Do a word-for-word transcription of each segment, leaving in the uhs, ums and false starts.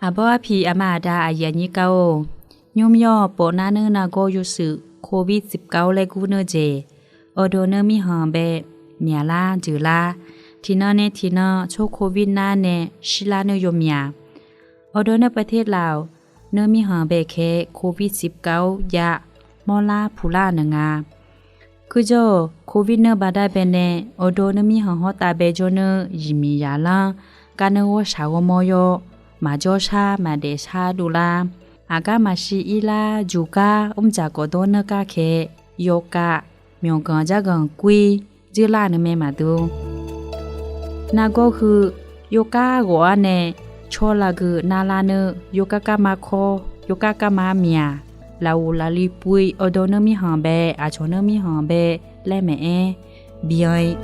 Aqbawr arpiq aqma aqda aqyuif aqnyir gar-or, nymr yawr pawf nar ner nargawr yawshuif Covid tiqkawv laer gur ner jeq, awqdawq ner mirkhanq bae myaqlar jeqlar, tiqnan nae tiqnan tsawr Covid nar nae shirlar ner yawmyaq. Awqdawq ner pater laf-awq, ner mirkhanq bae khae Covid tiqkawv jav mawrlar puqlar naeq nga. Kuirjawr-awq, Covid ner baqdar bae nae awqdawq ner mirkhanq hawr tav bae jawr ner zifmiq zaqlanr gar ner ghawrshaq ghawrmawr yawr, maqjawr shar maqdaef shar dovlar, aqgar maqshi irlar juq gar mrdzaq gawqdawr ner gar khae, yawkhav myawqganq dzarganq kuir dzeurlar naeq mae maqdur. Nargawr heu yawkhav ghawf-ar nae, tsawrlav geu narlar ner yawkhav garma kawr, yawkhav garma myaq, lafghof lafli puiv awqdawq ner mirkhanq bae aqcawq ner mirkhanq bae laer maeq-aer byan-ir.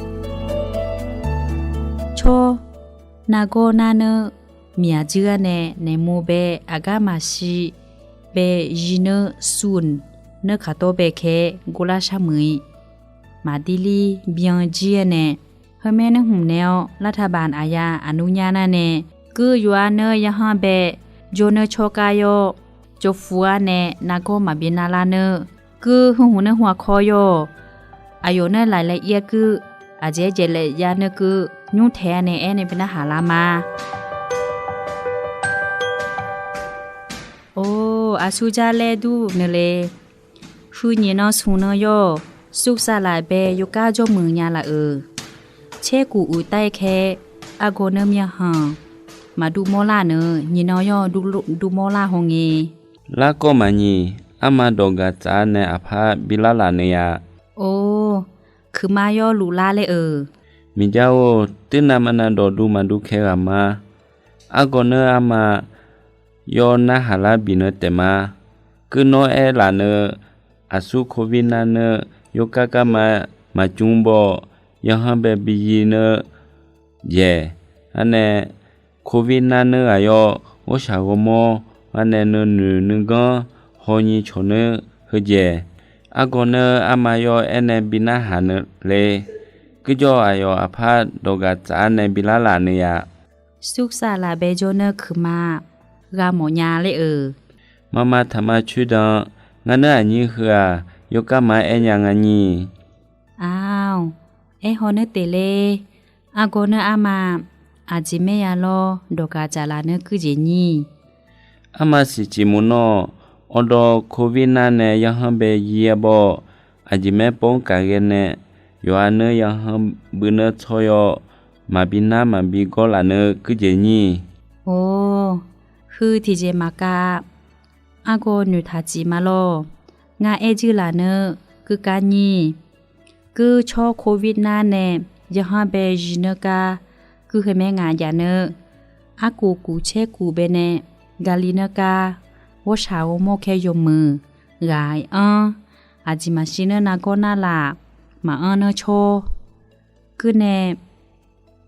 Tsawr nargawr nar ner myaq dzuir-ar nae naeq mur bae aqgar maqshi bae zir ner sun ner kaqdawr bae khae guvlar sharmuiq-ir maqdir lir byan jir-ar nae, heumaer ner hmq naeq-awr lartarbaq aqya aqnur nyar nar nae, kuir yawqha ner yarhanr bae jawr ner tsawrkar yawr, jawrfu-ar nae nargawr maqbi narlar ner, kuir hmq hmq ner hmq-a kawr yawr, aqyawf ner laf laer ir-ar kuir, aqjeq-aer jaev laer ya ner kuir, nymr taeq-ar nae aernae bi narhaq lar ma. Or, aqsur jar laer dur nui le. Heu nyiq nan smq nan yawr, sursar laf bae yawkar jawrmuiq nya laf-euq. Caerkuq uiqtav-aer khae, argawr ner mirkhanq maqdur mawrlar nui, nyiq nan yawr dur mawrlar hawngae. Larkawv maqnyiq, arma dawqgaq tsaf-ar nae aqpar bi lar laf nui-a. Or, kuiqma yawr luflar ler-euq. Miqjav-or, teunav maqnav dawqdu maqdur kae ghaq ma. Argawr ner arma yawr narhaq lar bif nui taef ma. Kuir nawr aer laf nui, aqsur Covid nar ner yawkar garma maqcmr baw, yarhanr bae bi zir ner jaeq-ar nae, Covid nar ner ghaq yawr ghawrshaq ghawrmawr-ar nae nuinoeq nuiganr hawnyiq cawq ner heujaeq, argawr ner arma yawr aernae bi narhaq nui le. Kuirjawr aqyawf aqpar dawqgaq tsaf-ar nae bi lar laf nui-a. Sursar laf bae jawr ner kuiqma gha mawf nya ler-euq. Mama taqma coer dan, ngar ner aqnyir heu-aq, yawkar ma aer nya nga nyiq. Aq, aer haw ner taef ler. Argawr ner arma, aqjeq maer ya lawr dawqgaq tsaf laf ner kuir jeq nyiq. Arma siqciq mq nawr, awrdawv Covid nar nae yarhanr bae yir-ar baw, aqjeq maer pov-anr kaq ghae nae, yawqha ner yarhanr bui ner tsawr yawr, maqbi nar maqbi gawr laf ner kuir jeq nyiq. Or, heu tiqjeq maqkav, argawr noeqtaq ciq ma lawr. Ngar aer juir laf ner kuir kar nyiq. Kuir tsawr Covid nar nae yarhanr bae zir ner gar, kuir heu maer ngaq jav ner, arkuf kuf caer kuf bae nae gaqli ner gar, ghawrshaq ghawrmawr kaer yawmuiq ghaq anr, aqjeq maqshi ner nargawr nar laf, maqanr ner tsawr. Kuir nae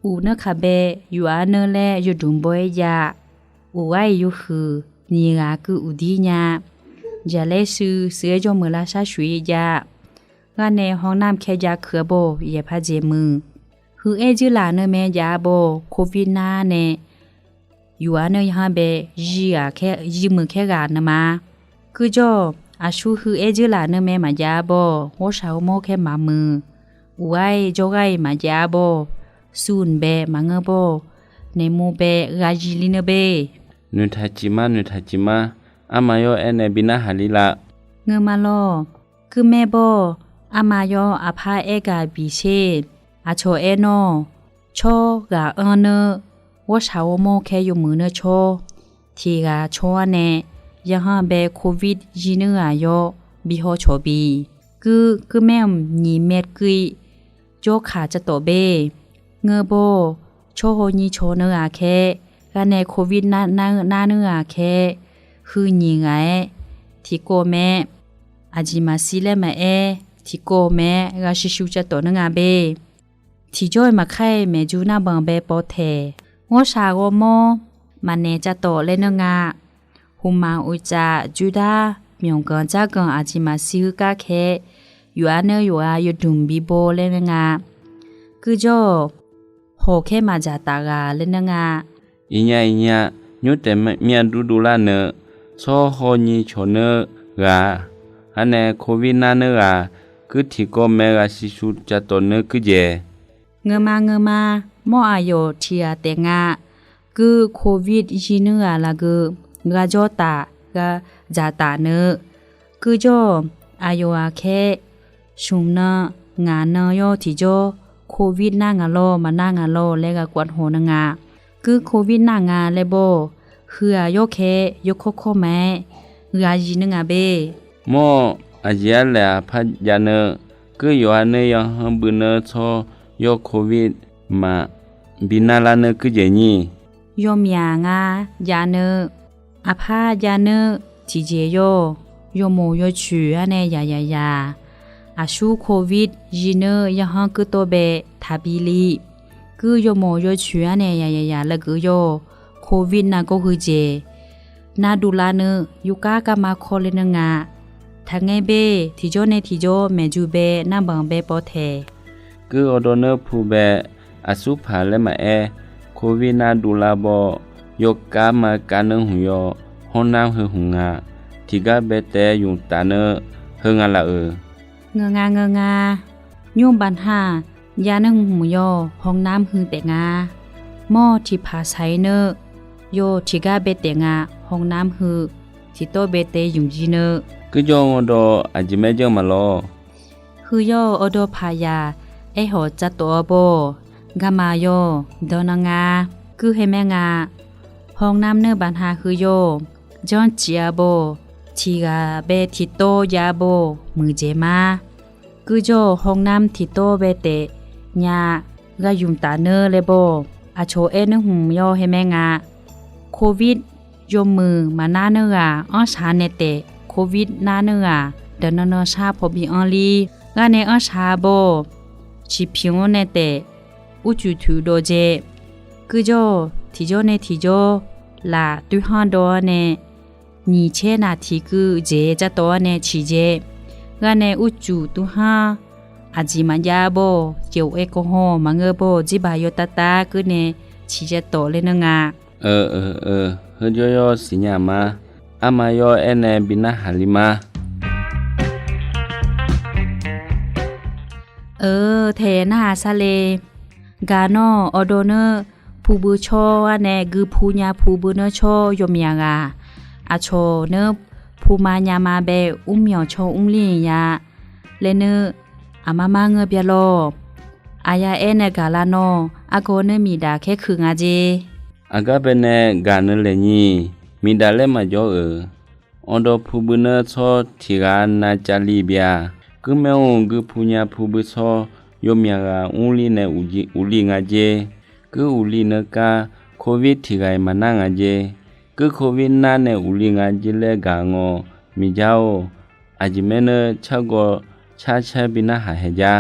uq ner kaq bae yawqha ner laer yawduq baw-aer jav. Uq ghar-iq yawhuiq nyiq ghaq kuir uqdir nya. Jaqlaer shuir shuir-aer jawrmuiq lavshar shoeq-ir jav. Gharnae hawnar kaer jav keuq-a baw, yaeq par dzaeq muiq. Heu aer juir laf ner mae jav-a baw, Covid nar nae yawqha ner yarhanr bae zir muiq kaer ghaq nar ma. Kuirjawr, aqsur heu aer juir laf ner mae maqjav-a baw, ghawrshaq ghawrmawr kaer maqmuiq. Uq ghar-iq jawrgar-iq maqjav-a baw, surnq bae maqngeur baw, naeq mur bae ghaq zir li ner bae. Noeqtaq ciq ma, noeqtaq ciq ma. Arma yawr aernae bi narhaq li laf. Ngeur ma lawr. Kuir maer baw, arma yawr aqpar aer gaq bif sher. Aqcawq aer nawr, tsawr ghaq anr ner, ghawrshaq ghawrmawr kaer yawmuiq ner tsawr, tiq ghaq tsawr-ar nae yarhanr bae Covid zir ner ghaq yawr bi haw cawq bif. Kuir, kuir maer-mq nyiq maer kuir jawrkaq cavtawf bae. Ngeur baw, tsawr haw nyiq cawq ner ghaq kaer, gharnae Covid nar ner ghaq kaer, heu nyiq ghaq-aer tiqkawv mae. Aqjeq maqshir laer maqaer, tiqkawv mae-aer ghaq shuir shuir cavtawf ner nga bae. Tiqjawr-iq maqkar-iq maeqjur narbanq bae pawtaeq. Ghawrshaq ghawrmawr maqnaeq cavtawf laer ner nga. Hmqmaq uqtsaf jurdar myawqganq dzarganq aqjeq maqshir heu gar kaer, yawqha ner yawqha yawduq bibaw laer ner nga. Kuirjawr-awq, hawq kaer maqdzaq taf ghaq laer ner nga. Iqnya iqnya, Nymr taef myav dur dovlar neu, tsawrhaw nyiq cawq neur ghaq, arnae Covid nar neur ghaq, kuir tiqkawv maeq ghaq shishu cavtawf neur kuir jaeq. Ngeuma ngeuma, mawr aqyawf tiq ghaq taef nga. Kuir Covid zir neur ghaq lafgeu, ghaq jawr taf, ghaq dzaq taf neu. Kuir jawr-awq, aqyawf ghaq khaer, smq nan, ngaq nan yawr tiqjawr, Covid nar ngaq lawr, maqnar ngaq lawr laer ghaq kawv hawq neu nga. Kuir Covid nar nga laer bawr, huiq-aq yawr khaer, yawkawr kawr ma-aer, ghaq zir neur nga be. Mawr, aqjeq-ar laeq aqpar jav neu, kuir yawqha neur yahanr bui neur tsawr yawr Covid maqbi nar lar neur kuir jaeq nyir. Yawmyaq nga jav neu, aqpar jav neur tiqjeq yawr, yawmoq yawcoeq-ar nae yaqyaq yaq. Aqsur Covid zir neur yahanr kuir tawr bae taqbi li. Kuir yawmoq yawcoeq-ar nae yaqyaq yaq laer geuv yawr, Covid nargawr heujeq. Nar dovlar neur, yawkar garma kawr le neur nga. Taqngaer be, tiqjawr nae tiqjawr maeqju bae narbanq bae pawtaeq. Kuir awrdawv neur pu bae, aqsur paq laer maqaer, Covid nar dovlar bawr, yawkar ma kar neur hmq yawr, hawrnar heu hmq nga. Tiqgar bae taef yumq taf neur, heu nga laf-euq. Ngeur nga ngeur nga. Nymr baqnar, ya neur hmq yawr hawrnar heu taef nga. Mawr tiqpaq saq-ir neur, yawr tiqgar bae taef nga, hawrnar heu tiqtawv bae taef yumq jir neur. Kuir jawr awrdawv aqjeq maer janr maqlawr. Heu yawr awrdawv paq yaq, aerkhawf tsavtawf-a bawr, garma yawr dawr nan nga. Kuir haer maer nga. Hawrnar neur baqnar heu yawr, janrcif-a bawr, tiqghaq bae tiqtawv jav-a bawr muiqdzaeq ma. Kuir jawr hawrnar tiqtawv bae taef nya, ghaq yumq taf neur laer bawr, aqcawq aer neur hmq yawr haer maer nga. Covid yawmuiq maqnar neur ghaq anrshaq nae taef, Covid nar neur ghaq daqnan nan shar paw bi anr lir. Gar nae anrshaq-a bawr, ciqpyawq-anr nae taef, urcuf tuq dawv dzae. Kuir jawr tiqjawr nae tiqjawr laf toer hanr dawv-ar nae, nyiq caer naq tiq keuv dzaeq-aer tsavtawf-ar nae ciq dzae. Gar nae urcuf tuv hanr aqjeq maqjav-a bawr, caev-aer kawv hawr maqngeur bawr, jirbaq yawtav tav keuv nae ciq tsavtawf le neur nga. Eu, eu, eu, heujawr yawr siqnya ma. Arma yawr aernae bi narhaq li ma. Eu, taeq narhaq sar le. Gaq nawr awrdawv neur pu bui tsawr-ar nae gui pu nya pu bui neur tsawr yawmyaq ghaq, aqcawq neur pu ma nya ma bae mrmyawq tsawr mrlir-iq ya laer neur, aqma mar ngeur bya lawr. Aqya aernae gaq lar nawr, argawr neur miqdaq khaer kuiq nga jer. Aqgar bae nae gaq neur laeq nyir, miqdaq laer maqjawr-euq. Awrdawv pu bui neur tsawr tiq ghaq nav cav li bya. Kuir maer-aq gui pu nya pu bui tsawr yawmyaq ghaq mrlir nae uqli nga jer. Kuir uqli neur gar Covid tiq ghaq-iq maqnar nga jer. Kuir Covid nar nae uqli nga jer laer gaq ngawr, miqjar-or, aqjeq maer neur cargawv car caer bi narhaq haeq jar.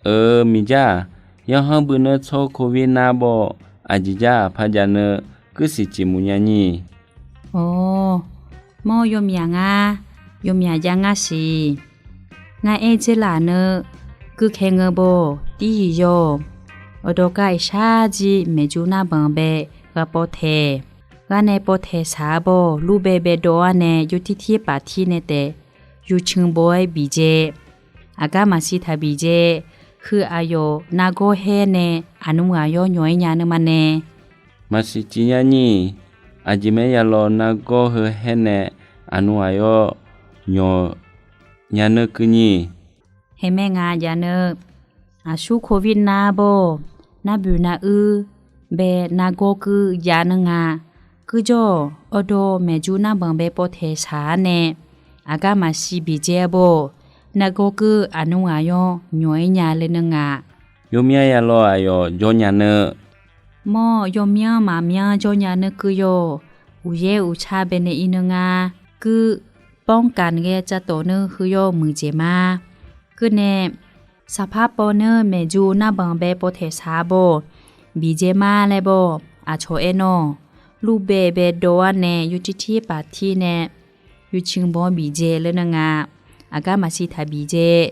Eu, miqjar-aq, yahanr bui neur tsawr Covid nar bawr, aqjeq jar aqpar jav neur kuir siqciq muq nya nyir. Or, mawr yawmyaq ngar, yawmyaq jav ngar siq. Ngar aer dzer laf neur, kuir kae ngeur bawr, tiryiq yawr. Awqdawq kar-iq shar jir maeqjur narbanq bae ghaq pawtaeq. Gar nae pawtaeq saq-a bawr, lur bae bae dawv-ar nae yawtir tir paf tir nae taef, yawceuq baw-aer biqdzae. Aqgar maqsiq taq biqdzae. Heu aqyawf nargawr haer nae aqnmr ghaq yawr nyawq-aer nya neur ma nae. Maqsiq ciq nya nyir, aqjeq maer ya lawr nargawr heu haer nae aqnmr ghaq yawr nyawq nya neur kuir nyir. Haer maer nga jav neur, aqsur Covid nar bawr, narboeq naruir bae nargawr kuir jav neur nga. Kuir jawr-awq, awqdawq maeqjur narbanq bae pawtaeq saq-ar nae, aqgar maqsiq biqdzae-a bawr, nargawr kuir aqnmr ghaq yawr nyawq-aer nya le neur nga. Yawmyanr ya lawr aqyawf jawr nya neur. Mawr yawmyanr maqmyanr jawr nya neur kuir yawr, uqyaer uqcar bae nae ir neur nga. Kuir ป้องกัน ghae tsavtawf neur heu yawr muiqdzaeq ma. Kuir nae saqpar paw neur maeqjur narbanq bae pawtaeq saq-ar bawr, biqdzae ma laer bawr, aqcawq aer nawr, lur bae bae dawv-ar nae yawtir tir paf tir nae yawceuq baw-anr biqdzae le neur nga. Aqgar maqsiq taq biqdzae.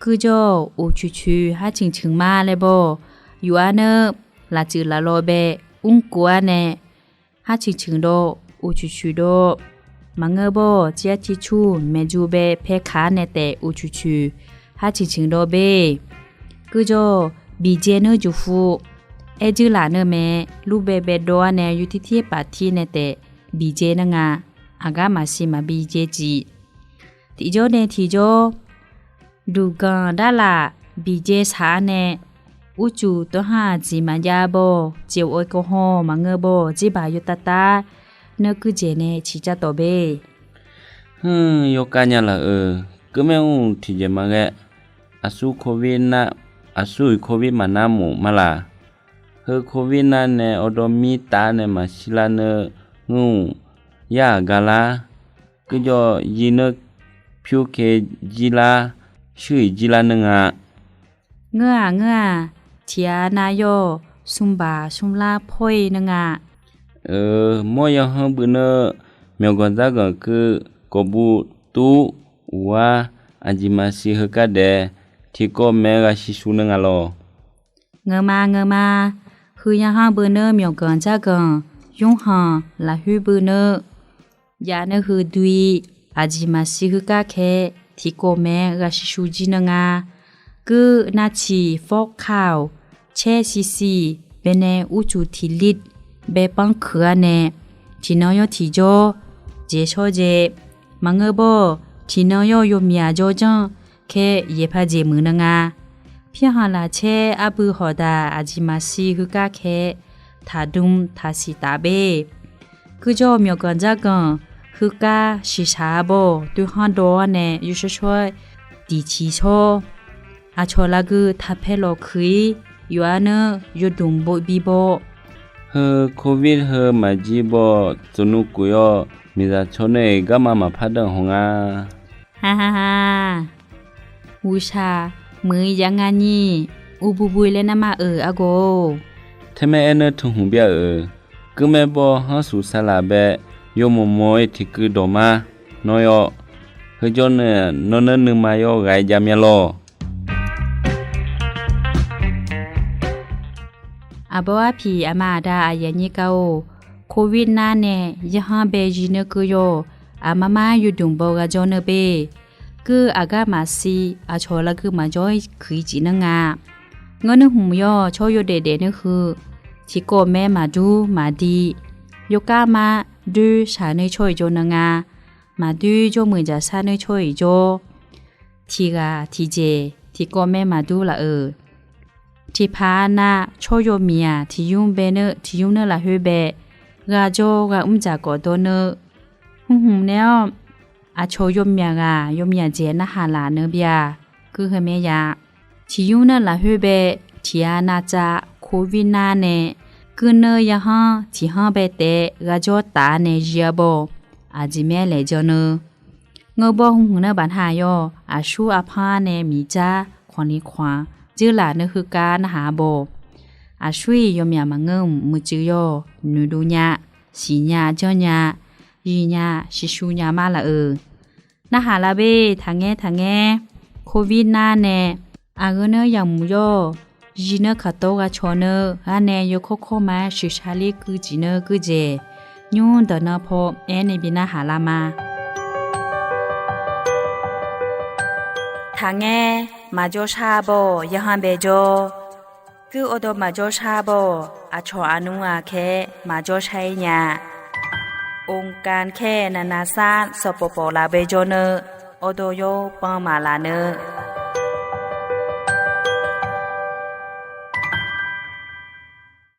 Kuir jawr-awq, uqcoeq coeq har ceuq ceuq ma laer bawr, yuf-ar neur, lafceuq laflawv bae mrkov-ar nae Har ciqciq dawv, uqcuq cuq dawv. Maqngeur bawr, civ-ar civ cur, maeqju bae paer kaq-ar nae taef uqcuq cuq, har ciqciq dawv be. Guirjawr, biqdzae neur juq fu. Aer dzeurlaf neur mae, lur bae bae dawv-ar nae yur tir tir paf tir nae taef biqdzae neur nga. Aqgar maqsiq maqbi dzae jiq. Tiqjawr nae tiqjawr, duqganq darlaf biqdzae shaq-ar nae, urcuf tawrhanr aqjeq maqjav bawr, jeq oe kawv haw maqngeur bawr, dzerbaq yawtav tav, neur guir dzaeq nae ciqcav tawf be. Hmr, yawkav nya laf-euq, keuv maer mr tiqjeq maqghae. Aqsur Covid nar, aqsur-iq Covid maqnar muf ma laq. Heu Covid nar nae awrdawv mir tav nae maqshir lar neur, ngeur-mq, yar-aq ga lar. Guirjawr, yir neur pyur ke jir lar, shuir-iq jir lar neur nga. Ngeur-aq ngeur-aq, tiq ghaq nav yawr, smr baq smr lar pawr-ir neur nga. Mawr yahanr bui neur, myawqganq dzarganq keuv, gawqbuv tur, uqar, aqjeq maqsiq heugar daef, tiqkawv maeq-aer ghaq shishu neur nga lawq. Ngeur ma ngeur ma, heu yahanr bui neur myawqganq dzarganq, yurkhanq lafkhoer bui neur, jav neur heu dui, aqjeq maqsiq heugar kae, tiqkawv maeq-aer ghaq shishu jir neur nga. Guir navciq fawr ka-awq, caer sisiq baenae urcuf tiq lir bae panr kuiq-ar nae, tiqnan yawr tiqjawr, dzaeq shawr dzae. Maqngeur bawr, tiqnan yawr yawmyaq jawr janr kae, yaeqpa jeq muiq neur nga. Pirkhanq lafcaer arbui hawq daq aqjeq maqsiq heugar kae, taqdm taqsiq taf be. Guirjawr, myawqganq dzarganq heugar shiqshaq-ar bawr, toerhanr dawv-ar nae yawshawr shawr-aer diqciq shawr. Aqcawq lafgui taqpae lawq kuiq-ir, yawf-ar neur yawdmq bobi bawr. Heu Covid heu maqjir bawr, tsovnuv kuf yawr, miqzaq caw neur-iq garma maqpar danq haw nga. Haha, ghuqshaq muiq-ir jav nga nyir, uvbuv bui laer narma-euq argawr-or. Taemaer aer neur tmqhmq bya-euq, guirmaer bawr hanrsuf saqlaq bae, yawmawq mawq-ir tiqkuiv dawqma, nawr yawr, heujawr neur nawr neur nuima yawr ghaq-aer jav mya lawr. Aqbawr arpiq aqma aqda aqyuif aqnyir gar-or, Covid nar nae yarhanr bae jir neur keuv yawr, aqma mar yawdmq baw ghaq jawr neur be. Guir aqgar maqsiq aqcawq lafgui maqjawr-ir kuiq-ir jeq neur nga. Ngeur neur hmq yawr tsawr yawdaef daef neur heu, tiqkawv maeq maqdur maqdi, yawkar mar doer shaq neur tsawr-iq jawr neur nga. Maqdoer jawrmuiq dzaqsar neur tsawr-iq jawr, tiq ghaq tiq dzaeq tiqkawv maeq maqdur laf-euq. Tiqpaq nav tsawr yawmiq-aq, tiq yur bae neur tiq yur neur lafkhoer bae, ghaq jawr ghaq mr dzaq kawf dawr neur. Hmq hmq nae-awr, aqcawq yawmyaq ghaq yawmyaq dzaeq narhaq laf neur bya. Guir heu mae ya. Tiq yur neur lafkhoer bae, tiq ghaq navtsav Covid nar nae, guir neur yarhanr tiq hanr bae taef ghaq jawr taf-ar nae jir-ar bawr, aqjeq mae laeq janr neur. Ngeur bawr hmq hmq neur baq nar yawr, aqsur arpanr nae miqdzar khanqli khanq dzeurlaf neur heugar narhaq-ar bawr. Aqsur-iq yawmyaq maqngeur-mq muiqtsuif yawr, noeqdov nya, siqnya janrnya, yiqnya shiqshu nya mar laf-euq. Narhaq lar be, taqngaer taqngaer. Covid nar nae aqgeu neur yamq yawr, jir neur kaqtawv ghaq cawq neur, ar nae yawkawr kawr ma-aer sheuqshaq ler guiq jeq neur guiq jeq, nymr daqnan paw aernae bi narhaq lar ma. Taqngaer, maqjawr shar bawr yarhanr bae jawr. Guir awrdawv maqjawr shar bawr, aqcawq aqnmr ghaq kae maqjawr shar-ir nya. Oqkar kae navnav sar sanqpawf pawf laf bae jawr neur, awrdawv yawr pan maqlaf neur.